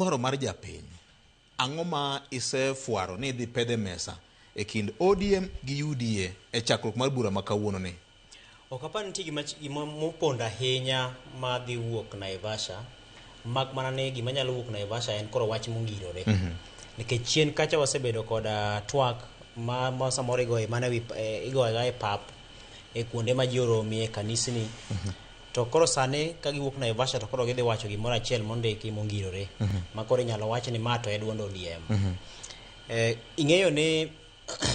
Dwaro mar japiny, ang'o ma isefwaro ni idhi pedhe mesa e kind ODM gi UDA e chakruok mar bura ma kawuono ni? Ok apar nitie gima, gima mopondo ahinya ma dhi wuok Naivasha, mak mana ni gima nyalo wuok Naivasha en koro wach mongirore. Nikech chien kacha wasebedo koda twak ma samoro igoye mana ewi igoye e pap e kuonde ma ji oromie kanisni. To koro sani ka giwuok Naivasha to koro gidhi wacho gimoro achiel mondiki mongirore. Ma koro inyalo wach ni ma to e duond ODM. Ing'eyo ni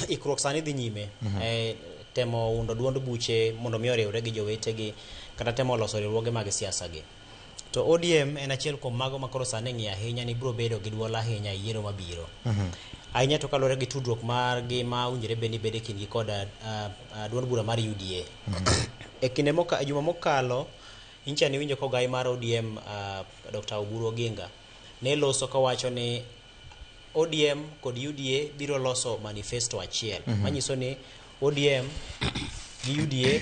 ikruok sani dhi nyime temo undo duond buche mondo mi oriwre gi jowetegi kata temo loso riwruoge mag siasa gi. To ODM en achiel kuom mago ma koro sani ng'iyo ahinya ni biro bedo gi duol ahinya e yiero mabiro. Ahinya to kaluwore gi tudruok margi ma owinjore bed ni bedo e kindgi kod duond bura mar UDA. E kinde moka, e juma mokalo, nyicha niwinjo kogai mar ODM Dr. Oburu Oginga ne loso kowacho ni ODM kod UDA biro loso manifesto achiel. Manyiso ni ODM gi UDA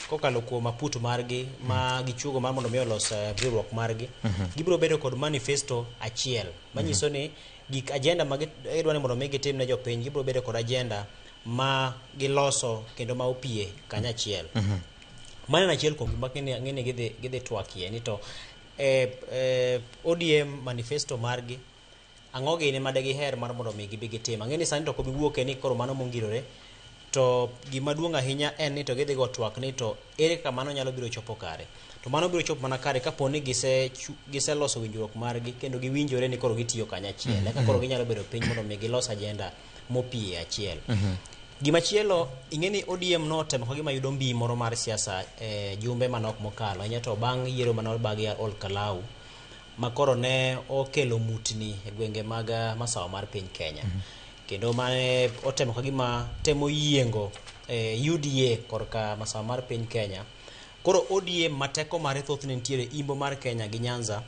kokalo kuom aput margi ma gichuogo mar mondo mi olos riwruok margi, gibiro bedo kod manifesto achiel. Manyiso ni gik agenda ma gidwa ni mondo mi gitim ne jopiny, gibiro bedo kod agenda ma giloso kendo ma opie kanyachiel. Mano en achiel kuom gima ang'e ni gidhi twakie ni to ODM manifesto margi ang'o gini ma degiher mar mondo mi gibi gitim. Ang'e ni sani to ok obi wuoke ni koro mano mongirore, to gima duong' ahinya en ni to gidhi go twak ni to ere kaka mano nyalo biro chopo kare. To mano biro chopo mana kare kapo ni giseloso winjruok margi kendo giwinjore ni koro gitiyo kanyachiel. Eka koro ginyalo bedo piny mondo mi gilos agenda mopie achiel. Gimachielo, ing'e ni ODM notemo ka gima yudo mbi moro mar siasa e jumbe manok mokalo, ahinya to bang' yiero mane obagi Ol Kalou, ma koro ne okelo mutni e gwenge mag masawa mar piny Kenya. Kendo mane otemo ka gima temo yiengo UDA korka masawa mar piny Kenya. Koro ODM ma teko mare thothne nitiere imbo mar Kenya gi Nyanza,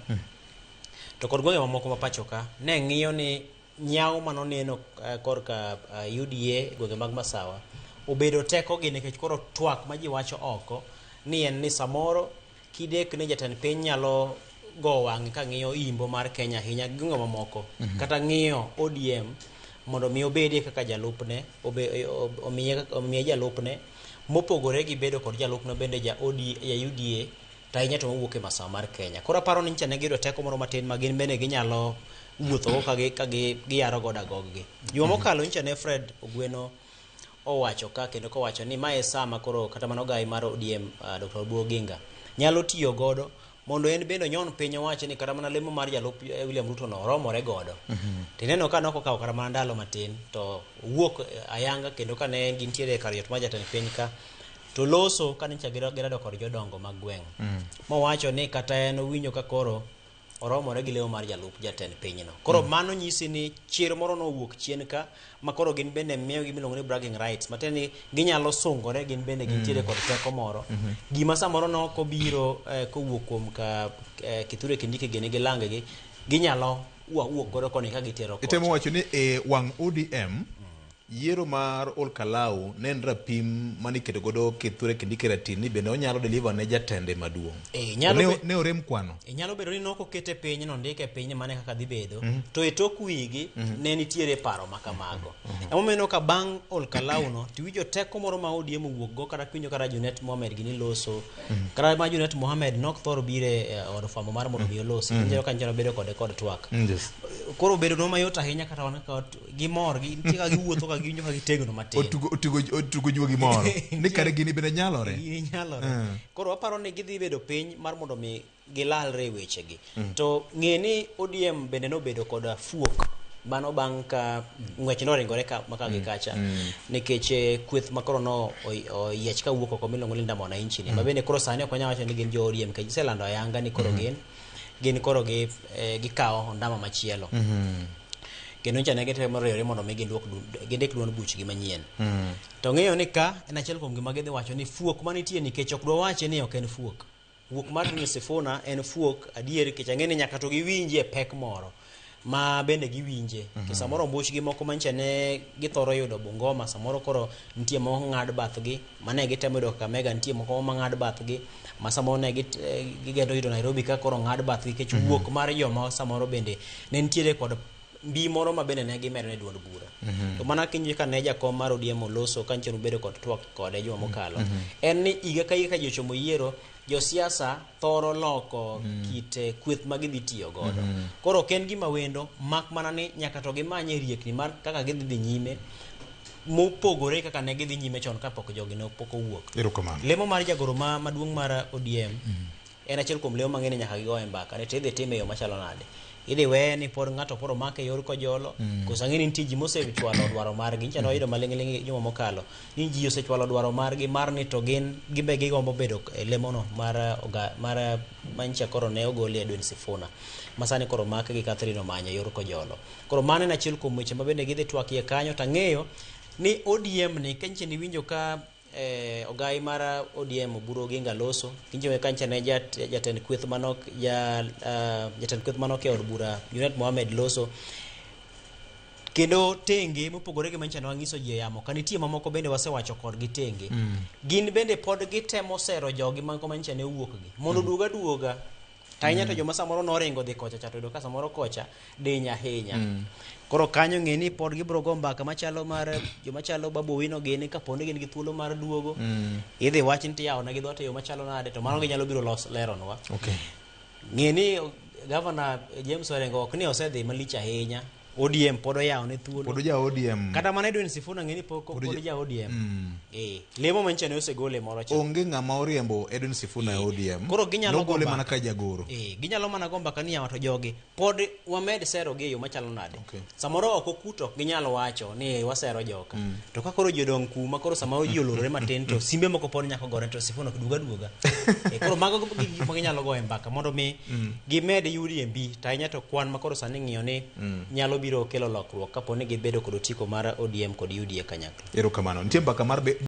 to kod gwenge mamoko ma pacho ka, ne ng'iyo ni nyawo manoneno korka UDA gwenge mag masawa obedo teko gi nikech koro twak ma ji wacho oko ni en ni samoro kidek ni jatend piny nyalo go wang'e ka ng'iyo imbo mar Kenya ahinya gi gwenge mamoko, kata ng'iyo ODM mondo mi obedie kaka jalupne, omiye jalupne mopogore gi bedo kod jalupne bende ja OD, ja UDA to ahinya to mowuok e masawa mar Kenya. Koro aparo ni nyicha ne giyudo teko moro matin ma gin bende ginyalo wuothogo ka giyaro godo agog-gi. Juma mokalo nyicha ne Fred Ogweno owacho ka kendo kowacho ni mae e saa ma koro kata mana ogai mar ODM Dr. Oburu Oginga nyalo tiyo godo mondo en bende onyon piny owacho ni kata mana lemo mar jalup William Ruto no oromore godo. Tineno ka nok okawo kata mana ndalo matin to owuok ayanga kendo ka ne gintiere e kar jot mar jatend piny ka to loso ka nyicha girado kod jodongo mag gweng'. Mowacho ni kata en owinjo ka koro oromore gi lemo mar jalup jatend pinyno. Koro mano nyisi ni chir moro nowuok chien ka ma koro gin bende miyo gi miluongo ni bragging rights, matiende ni ginyalo sungore gin bende gintiere kod teko moro. Gima samoro nok obiro kowuok kuom ka Kithure Kindiki gini gi lang gi, ginyalo wuok godo koni ka gitero kocha. Itemo wacho ni e wang' ODM yiero mar Ol Kalou ne en rapim mane iketo godo Kithure Kindiki ratil ni bende onyalo deliver ne jatende maduong'. Ne orem kwano. Nyalo bedo ni nok okete piny, nondike piny ni mane kaka dhi bedo, to e tok wigi ne nitiere paro ma kamago. Emomiyo ineno ka bang' Ol Kalou no, tiwinjo teko moro ma ODM owuok go, kata kiwinjo kata Junet Mohamed gini loso, kata ma Junet Mohamed nok thor biro e od fwambo mar mondo mi olosi, iwinjo ka nyicha nobedo kode kod twak. Koro obedo nwa mayot ahinya kata wan kaka gimor, nitie kaka giwuotho ka giwinjo ka gitegno matin. Otugo juogi moro. Ni kare gini bende nyalore. Gini nyalore. Koro waparo ni gidhi bedo piny mar mondo mi gilalre e wechegi. To ng'e ni ODM bende nobedo kod fuok mano bang' ka ng'wech noringore ka maka gi kacha nikech kweth ma koro no oyiech ka wuok oko miluongo ni Linda Mwananchi ni ma bende koro sani ok wanyal wacho ni gin jo ODM nikech giselando ayanga ni koro gin koro gikawo ondama machielo. Kendo nyicha ne gitemo riwore mondo mi gindik duond buchgi manyien. To ng'eyo ni ka en achiel kuom gima gidhi wacho ni fuok manitie nikech ok dwa wache ni ok en fuok. Wuok mar Edwin Sifuna en fuok adier nikech ang'e ni nyaka to giwinjie pek moro. Ma bende giwinje. Mm -hmm. Samoro ombuchgi moko manyicha ne githoro yudo Bungoma, samoro koro nitie moko ng'ad bathgi, mane gitemo yudo Kakamega, nitie moko ma ng'ad bathgi, ma samoro ne gigeno yudo Nairobi ka koro ng'ad bathgi nikech mm -hmm. wuok mar joma samoro bende ne nitiere kod mbi moro ma bende ne gimedo ne duond bura. Mm -hmm. To mana kinyi ka ne jakom mar ODM oloso ka nyicha ubedo kod twak kode juma mokalo. Mm -hmm. En ni higa ka higa ka ji ochomo yiero, josiasa thoro loko kit kweth ma gidhi tiyo godo. Koro ok en gima wendo, mak mana ni nyaka to gimanye riekni mar kaka gidhi dhi nyime mopogore kaka ne gidhi nyime chon kapok jogi ne pok owuok. Erokamano. Lemo mar jagoro ma maduong' mar ODM en achiel kuom lemo mang'eny nyaka gigo e mbaka ni to idhi time e yo machalo nade. Idhi weye ni pod ng'ato pod omake e yor kojolo, koso ang'e ni nitie ji mosechwalo dwaro margi. Nyicha ne wayudo maling'ling' juma mokalo ni ji osechwalo dwaro margi mar ni to gin gibe gigombo bedo e lemono mar oga, mar manyicha koro ne ogoli Edwin Sifuna ma sani koro omake gi Catherine Omanya e yor kojolo. Koro mano en achiel kuom weche ma bende gidhi twakie kanyo to ang'eyo ni ODM ni ka nyicha niwinjo ka ogai mar ODM Oburu Oginga loso kinjo ka nyicha ne jatend kweth manok ja jatend kweth manok e od bura Junet Mohamed loso kendo tenge mopogore gi manyicha ne wang'iso ji e yamo ka nitie mamoko bende wasewacho kodgi tenge. Gin bende pod gitemo sero jogi moko manyicha ne owuok gi mondo oduog aduoga. Ahinya to joma samoro noringo dhi kocha cha to yudo ka samoro kocha diny ahinya. Koro kanyo ng'e ni pod gibiro go mbaka machalo mar joma chalo Babu Owino gini kapo ni gin gi thuolo mar duogo. Idhi wach ni tiyawo negi dhoot e yo machalo nade to mano ginyalo biro los leronwa. Okay. Ng'e ni Governor James Orengo ok ni osedhi malich ahinya. ODM pod oyawo ne thuolo. Pod ja ODM. Kata mana Edwin Sifuna ng'e ni pok pod ja ODM. Lemo manyicha ne osegole moro cha. Onge ng'ama oriembo Edwin Sifuna e ODM. Koro ginyalo Nogole mana ka jagoro. Ginyalo mana go mbaka ni yawa to jogi pod wamed sero gi e yo machalo nade. Okay. Samoro ok okuto ok ginyal wacho ni wasero joka. To ka koro ji odong' kuma koro samoro ji olorore matin to simbe moko pod nyako gore to Sifuna ok duog aduoga. Koro mago gik ma ginyalo goyo mbaka mondo mi gimed yudie mbi to ahinya to kwan ma koro sani ng'iyo ni nyalo biro kelo lokruok kapo ni gibedo kod otiko mar ODM kod UDA kanyakla. Erokamano. Nitie mbaka mar